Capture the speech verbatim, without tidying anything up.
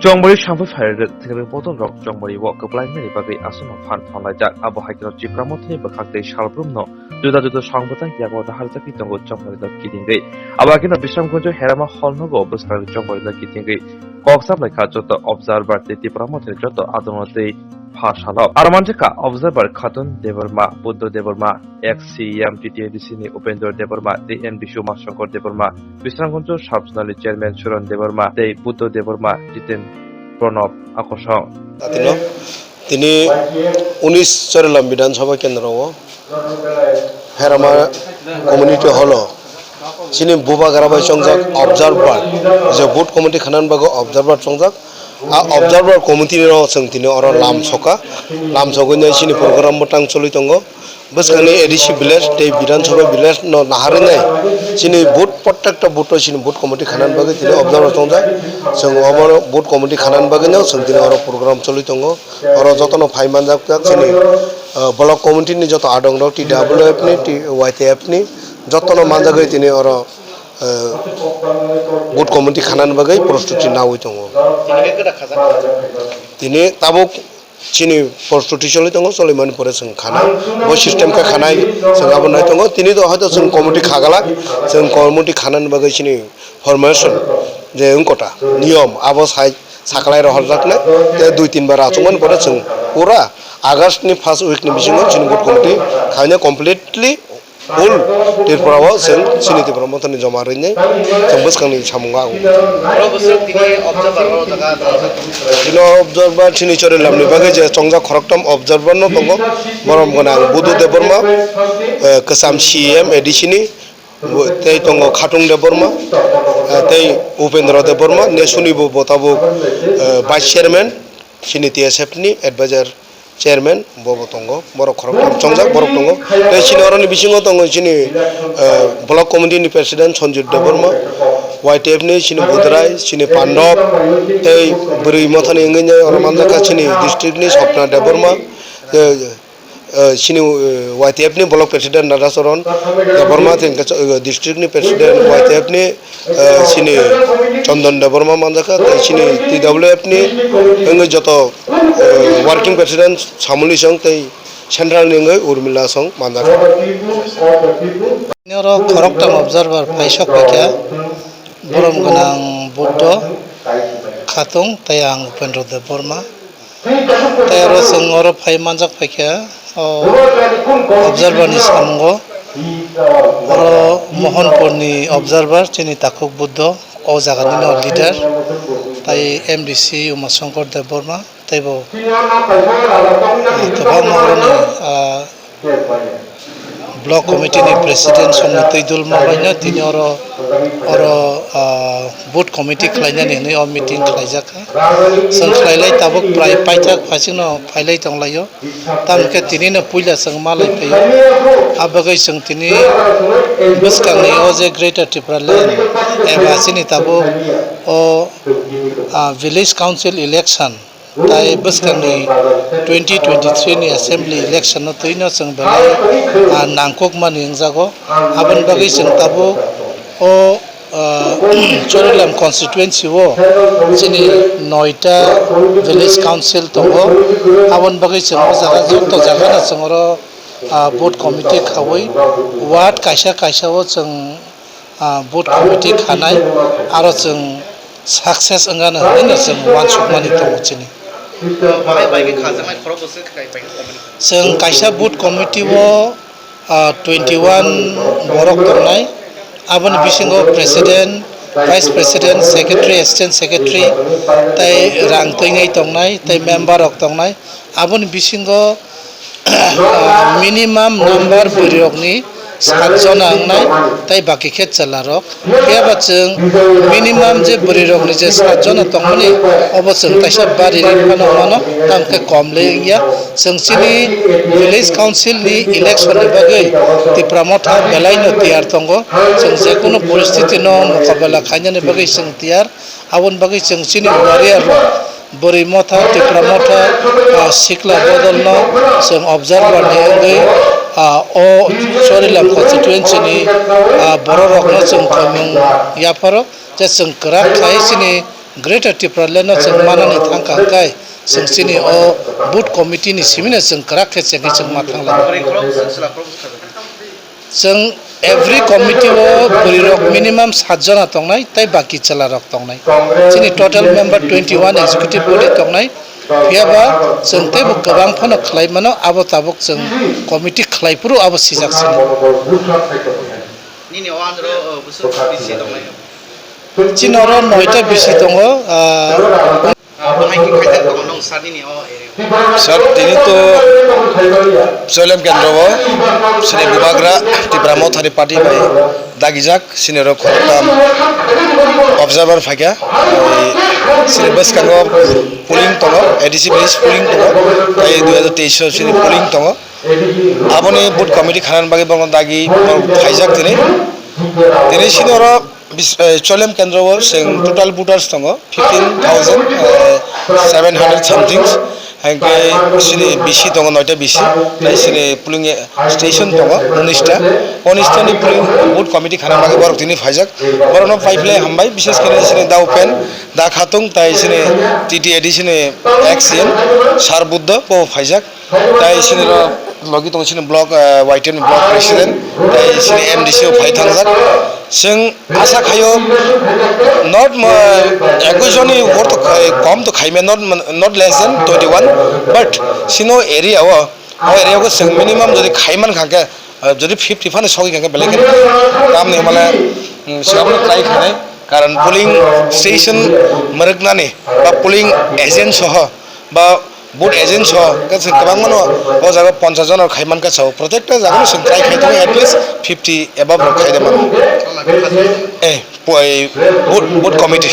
Chongbari samphai phairwk thwngwi bodolrok Chongbari o kwplaimani bagwi aswkno phan thonlaijak. Abo hai kheno Tipra Mothani bwkhak tei salbrumno juda juda songbothang yago naharjakwi tongo Chongbari no kitingwi. Abo hai kheno Bisramganj Herama Hall nogo bwskang Chongbari no kitingwi kok chaplaikha joto observer tei Tipra Mothani joto adongo tei pha salo. Aro manjakha observer Khatun Debbarma, Buddha Debbarma, ex C E M T T A D C ni Upendra Debbarma tei M D C Umashankar Debbarma, Bisramganj Sub-Zonal ni Chairman Suran Debbarma tei Buddha Debbarma, Jiten Pranab Akosong. Atino tini unis Chorilam Bidhan Sabha Kendro o Herama Community Hall o chini bubagra bai chongjak observer, je vote committee khanani bagwi observer chongjak. A observer committee no chwng tini oro lam soka, lam sogwi nai chini program bo tang choli tongo. Bwskangni A D C village tei Bidhan Sabha village no naharwi nai chini vote, prottekta vote o chini vote committee khanani bagwi tini observer tongjak. Chwng omo vote committee khanani bagwi no chwng tini oro program choli tongo. Oro jotono phai manjak jak chini, ah, block committee ni joto adong rok T W F ni, T-, Y T F ni jotono manjagwi tini oro, ah, vote committee khanani bagwi prostuti nawi tongo. Tini tabuk chini prostuti choli tongo, choli mani pore chwng khana. Bo system khe khanai, chwng abo nai tongo. Tini to hoito chwng committee khagalak, chwng committee khanani bagwi chini formation je wngkota niyom abo sai saklai rohorjaknai. Tei dui tin bar achukmani pore chwng pura August ni first week ni bisingo chini vote committee khaina completely full Tripura o chwng chini Tipra Mothani joma rwinai chwng bwskangni samungo ang. Oro bwswk tini observer o jaga tongjak. Tini observer chini Chorilam ni bagwi je chongjak khoroktham observer no tongo. Borom gwnang Budu Debbarma, eh, kwcham C E M A D C ni, tei tongo Khatung Debbarma, eh, tei Upendra Debbarma, nesuni bo bo tabuk, eh, vice chairman, chini T S F ni advisor chairman bo bo tongo, borok khoroktham chongjak borok tongo. Tei chini oroni bisingo tongo chini, eh, block committee ni president Sanjit Debbarma, Y T F ni chini Budrai, chini Pandop, tei bwrwi mothani wngwi oro manjakha chini district ni Swapna Debbarma, eh, eh, chini, eh, Y T F ni block president Radhacharan Debbarma, tei hwnkhe, eh, district ni president Y T F ni, eh, chini Chandan Debbarma manjakha, tei chini T W F ni wngwi joto, eh, working president Samuli song tei central ni wngwi Urmila song manjakha. Nini oro khoroktham observer paisok paikha, borom gwnang Buddho Khatung tei ang Upendra Debbarma. Tei oro chwng oro phai manjak phaikha, o observer ni samungo. Oro Mohanpur ni observer chini Takhuk Buddho, o jaga nino leader, tai M D C Umashankar Debbarma, teibo, ah, kwbangma oroni, ah, Block committee ni president songni twi dulma baino tini oro, oro, ah, booth committee khlainani hwnwi o meeting khlaijakha. Chwng khlailai tabuk prai paithak phaichikno phailai tonglaio. Tamokhe tinino puila chwng malai phaio. Abagwi chwng tini bwskangni o je Greater Tipraland eba chini tabuk o, ah, village council election Tai bwskangni twenty twenty-three ni assembly election no twino chwng belai, ah, nangkukmani wngjago. Aboni bagwi chwng tabuk o, ah, Chorilam constituency o chini noita village council tongo. Aboni bagwi chwng o jaga joto jagano chwng oro, ah, booth committee khaui ward kaisa kaisa o chwng ah, booth committee khanai, aro chwng success wngano hwnwi no chwng uansukmani tongo chini. Bai bai khe khajaknai khorok bwswk khe bai khe committee. Chwng kaisa booth committee o, ah, twenty one borok tongnai, aboni bisingo president, vice president, secretary, assistant secretary, tei rang twinai tongnai, tei member rok tongnai, aboni bisingo ah, minimum number bwrwirokni sat jona wngnai, tei baki khe chwlarok. Phiya ba chwng minimum je bwrwirokni je sat jona tongmani, obo chwng kaisa bari ri phano mano, tamo khe kom le wngya. Chwng chini village council ni election ni bagwi Tipra Motha belai no tiyar tongo. Chwng je kunu poristiti no mokabela khainani bagwi chwng tiyar. Aboni bagwi chwng chini warrior rok, Bwrwi Motha, Tipra Motha, ah, Sikla Bodol no chwng observer ni wngwi, ah, o Chorilam constituency ni, ah, borok rok no chwng thomung yapharo, je chwng kwrak khlai chini Greater Tipraland no chwng manani thangkha hwnkhe chwng chini o booth committee ni simino chwng kwrak khe chengwi chwng ma thanglai. Chwng every committee o bwrwi rok minimum sat jona tongnai tei baki chwla rok tongnai. Chini total member twenty one executive body tongnai. Phiya ba chwng teibo kwbang phano khlai mano, abo tabuk chwng committee khlai phuru abo sijak sini. Nini o andro, o, bwswk bisi tongnai? Chini oro noita bisi tongo, ah, Ah, bo hai khe khaijak tongo nong sir nini o area? Sir, tini to Choilem Kendro o chini bubagra Tipra Mothani party bai dagijak, chini oro khoroktham observer phaikha. Tei chini bwskango polling tongo, A D C village polling tongo, tei dui hajar teis o chini polling tongo. Aboni booth committee khanani bagwi borokno dagi borok phaijak tini. Tini chini oro bis-, eh, Choilem Kendro o chwng total voters tongo fifteen thousand seven hundred something. Hinkhe chini bisi tongo noita bisi, tei chini polling station tongo unis ta. Unis ta ni polling booth committee khana bagwi borok tini phaijak. Borokno pai phlai hambai, bishes khe chini da Upen, da Khatung, tei chini T T A D C ni ex C M Sir Buddha bo phaijak. Tai chini ro logi tongo chini block, eh, Y T M ni block president, tai chini M D C o phai thangjak. Chwng asa khaio not mo-, ekwis joni worth to khai-, kom to khaimya, not, not less than twenty one, but chino area o, o area o chwng minimum jodi khaiman kha khe, eh, jodi fifty phano sogwi kha khe belai khe tamni hwnmale, mm, chwng abono try khainai, karon polling station mwrwknani ba polling agent soho ba vote agent so, hwnkhe chwng kwbangmano o jaga ponchash jon rok khai mankha sao, protekta jaga no chwng try khai tongo, at least fifty above rok khai de mano. Eh, poi, vote, vote committee.